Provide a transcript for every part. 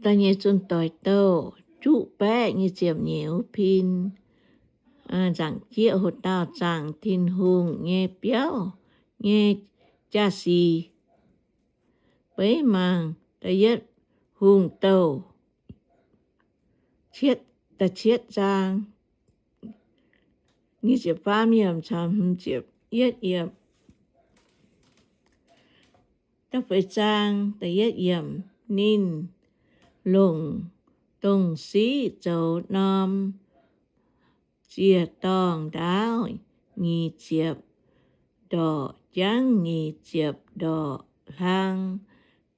da'nyeic zunh doic douh, juqv baeqv nyic ziepc nyeic pin. Nzaangc jieqv hoc dauh zaangc Tin-Hungh nyei biauv nyei jaa-sic. Beiv mangc da'yietv hungh douh, cietv, da'cietv zaang, nyic ziepc faam yiemc caux hmz ziepc yietv yiemc. Da'feix zaang, da'yietv yiemc. Ninh longc dongh siqv zoux norm ziec-dorngh ndaauv nyic ziepc ndorqc, jangv nyic ziepc ndorqc, hlang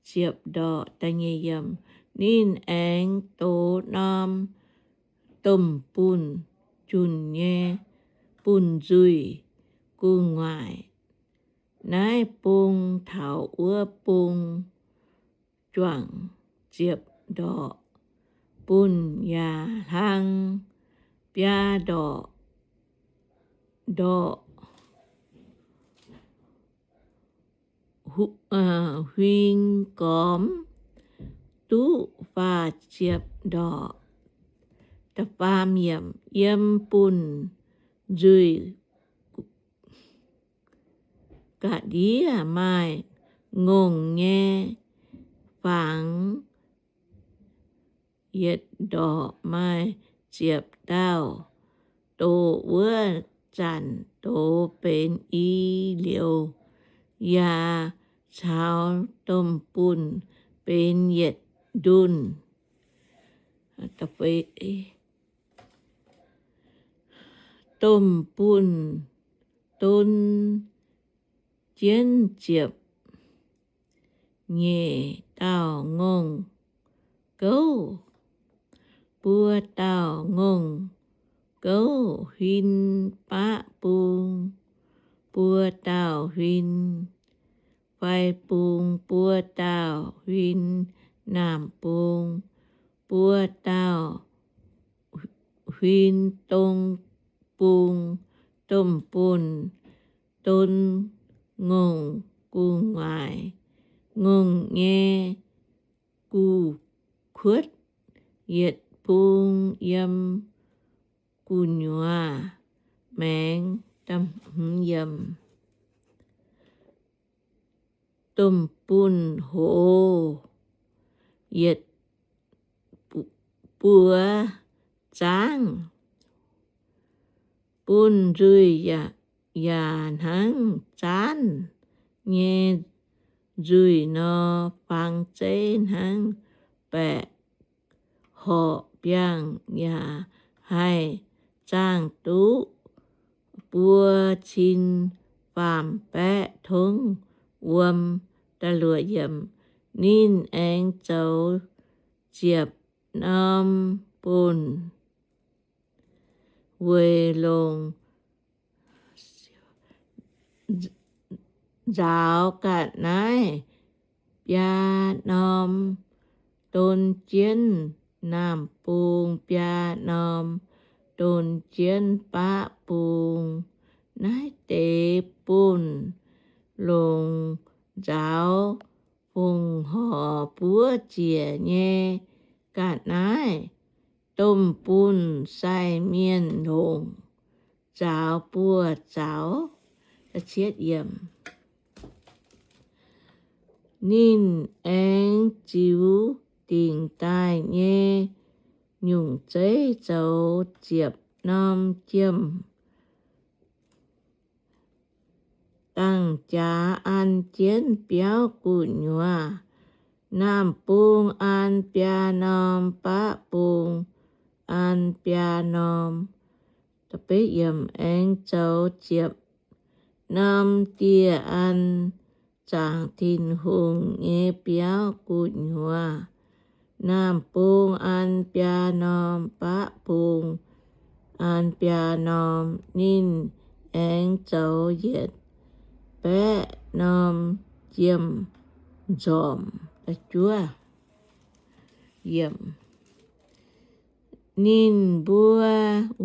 ziepc ndorqc. Da'nyeic yiemc. Ninh aengx dox norm domh bunh junh nyei bunh nzuih gu'nguaaic. Naaiv bung taux wuov bung juangc ziepc ndorqc, bunh yaac hlang biaa ndorqc, ndorqc huing gormx duqv faah ziepc ndorqc. Da'faam yiemc. Yiem bunh nzuih ga'ndiev maaih ngongh nyei fangx, yietc ndorqc maaih ziepc dauh doz. Wuov zanc doz benx i liouh, yaac caux domh bunh benx yietc ndunh. Domh bunh don jienv ziepc nyeic dauh ngongh gouv, buo dauh ngongh gouv huin baqv bung, buo dauh huin fai bung, buo dauh huin naamh bung, buo dauh huin dong bung. Domh bunh don ngongh gu'nguaaic, ngongh nyei gu'kuotv yietc bung yiem gu'nyuoz maengx. Domh bunh hoz yietc buoz zaangv, bunh nzuih yaac hnangv zaanv nyei nzuih nor, fangx zeiv hnangv baeqc horqc biangh yaac haih zaangh duqv buo cin faam-baeqv tongv wuom. Ninh aengx zoux ziepc norm bunh weic longc nzaaux ga'naaiv biaa norm don jienv naamh bung, biaa norm don jienv baqv bung. Naaiv deix bunh longc nzaaux fongc horc buov ziec nyei ga'naaiv. Domh bunh sai mienh longc nzaaux buoz-zaux. Ninh aengx ziux dingc daaih nyei nyungc zeiv zoux ziepc norm jiem dangh jaax an jienv biauv gu'nyuoz. Naamh bung an biaa norm, baqv bung an biaa norm. Aengx zoux ziepc norm dieh an zaangc Tin-Hungh nyei biauv gu'nyuoz. Naamh bung an biaa norm, baqv bung an biaa norm. Ninh aengx zoux yietc baeqv norm jiem-nzormc. Ninh mbuo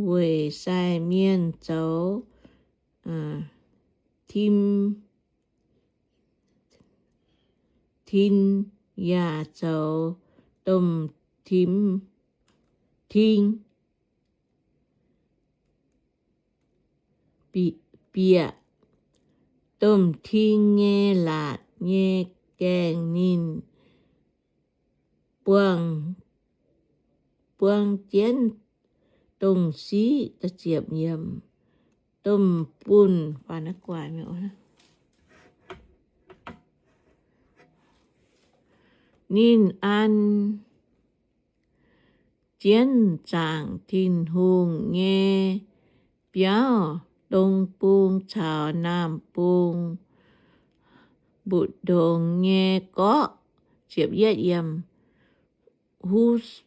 weic sai mienh zoux tim, tin yaac zoux domh tim, ting, bieqc domh ting nyei laatc nyei gaengh. Ninh buang, buang jienv dongh siqv. Domh bunh, ninh an jienv zaangc Tin-Hungh nyei biauv, dong bung caux naamh bung, mbu'ndongx nyei gorqv. Hu-,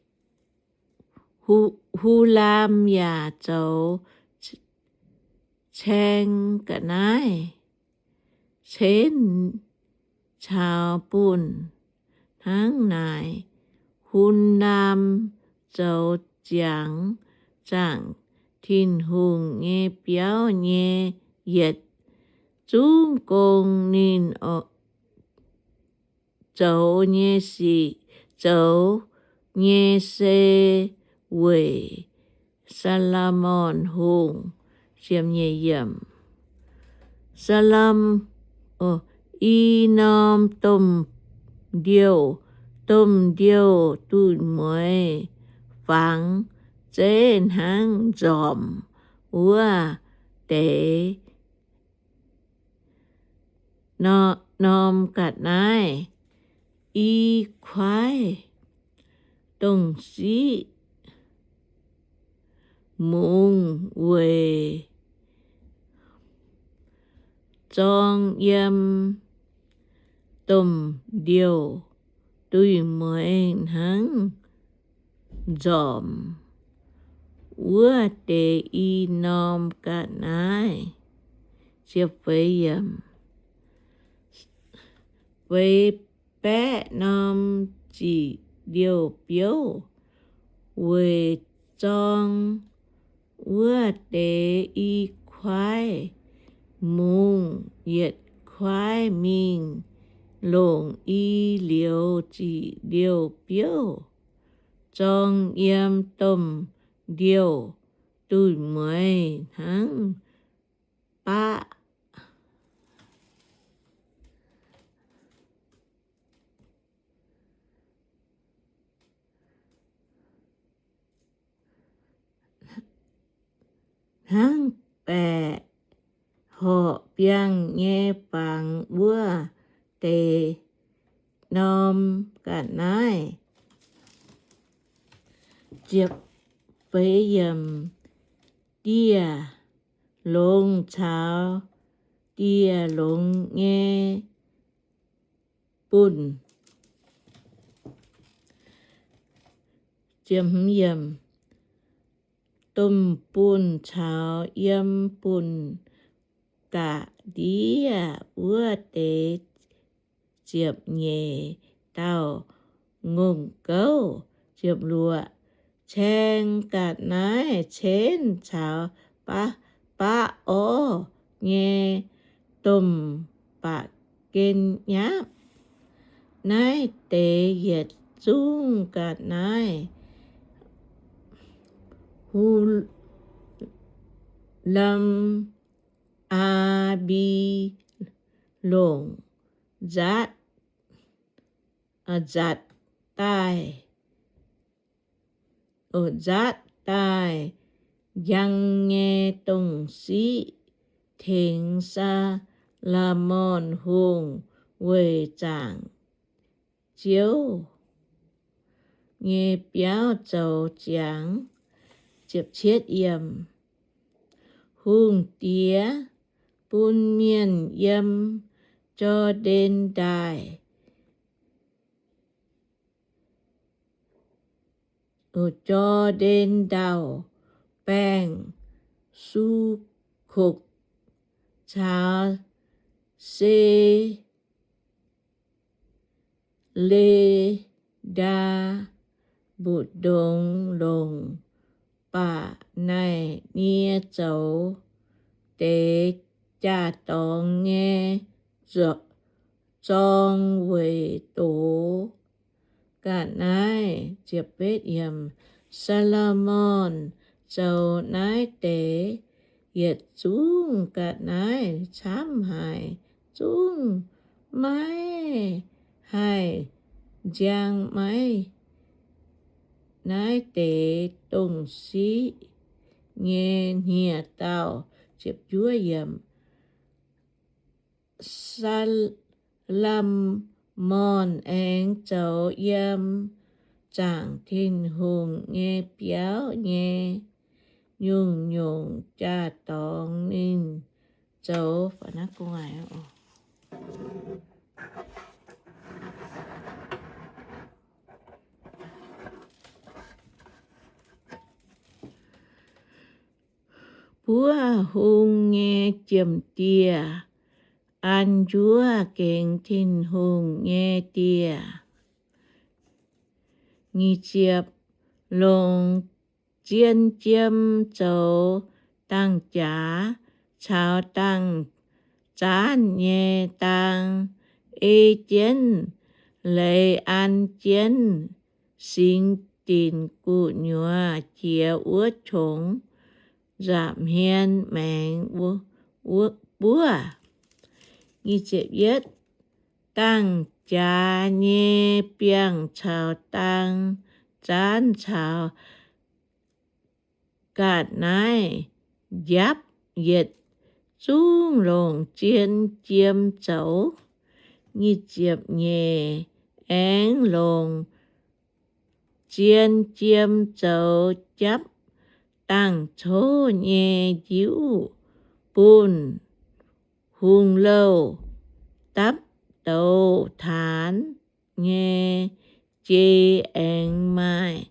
Hu-, Hulam yaac zoux caeng ga'naaiv cenv caux bunh hnangv naaic. Hun^laam zoux ziangx zaangc Tin-Hungh nyei biauv nyei yietc zungv gong. Ninh zoux nyei sic, zoux nyei se weic Saa^lo^morn Hungh. Saalom, i norm domh ndiouh, domh ndiouh duih mueiz fangx zeiv hnangv nzormc wuov deix norm ga'naaiv. I kuaaiv dongh siqv mungz weic zorng yiem domh ndiouh duih mueiz hnangv nzormc wuov deix i norm ga'naaiv. Feix baeqv norm ziqc ndiouh biouv weic zorng wuov deix i kuaaiv mungz. Yietc kuaaiv mingh longc i liouz ziqc ndiouh biouv zorng yiem domh ndiouh duih mueiz hnangv baqv, hnangv baeqc horqc biangh nyei fangx wuov deix norm ga'naaiv. Dieh longx caux dieh longx nyei bunh. Domh bunh caux yiem bunh ga'ndiev wuov deix ziepc nyeic dauh ngongh gouv. Caeng ga'naaiv cenv caux baqv orv nyei domh ba'gen nyapv. Naaiv deix yietc zungv ga'naaiv Hulam, Aa^mbi longc nzatv, nzatc daaih, nzatv daaih njang nyei dongh siqv tengx Saa^lo^morn Hungh weic zaangc Ziouv nyei biauv zoux ziangx. Hungh diex bun mienh yiem Jor^ndaen Ndaaih, Jor^ndaen Ndau-Baengh, Sukokc caux Se ^le^ndaa Mbu'ndongx longc baac naaic nie zoux deix jaa-dorngx nyei zorng weic doz ga'naaiv. Saa^lo^morn zoux naaiv deix yietc zungv ga'naaiv camv haic, zungv maiv haih nziang maiv naaiv deix dongh siqv nyei hniev-daauh. Saa^lo^morn aengx zoux yiem zaangc Tin-Hungh nyei biauv nyei nyungc-nyungc jaa-dorngx. Ninh zoux buov hung nyei jiem-dieh, an njuov gengx Tin-Hungh nyei dieh. Longc zien jiem zoux dangh jaax caux dangh zaanv nyei dang, ei jienv leiz an jienv singx dinc gu'nyuoz jiex wuov qongx nza'hmien maengx buov. Dangh jaax nyei biangh caux dang zaanv caux ga'naaiv njapv yietc zungv longc zien jiem zoux. Nyeic ziepc nyeic, aengx longc zien jiem zoux japv dangh cov nyei njiuv bunh hungh louh dapv douz taanx nyei jei, aengx maaih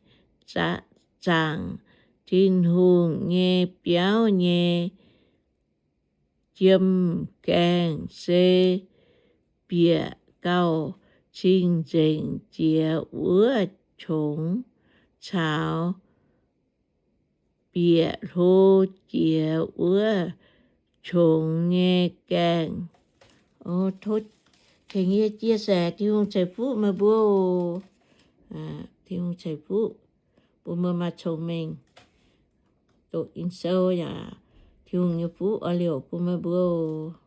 zaangc Tin-Hungh nyei biauv nyei jiem gaengh, se bieqc gauh cing-nzengc jiex wuov qongx caux bieqc hlo jiex wuov qongx nyei gaengh. Tengx yie chia sẻ, Tin-Hungh ceix fuqv meih mbuo oc. Tin-Hungh ceix fuqv bun meih maaih cong-mengh doqc in sou yaac Tin-Hungh nyei fuqv oix liouc bun meih mbuo oc.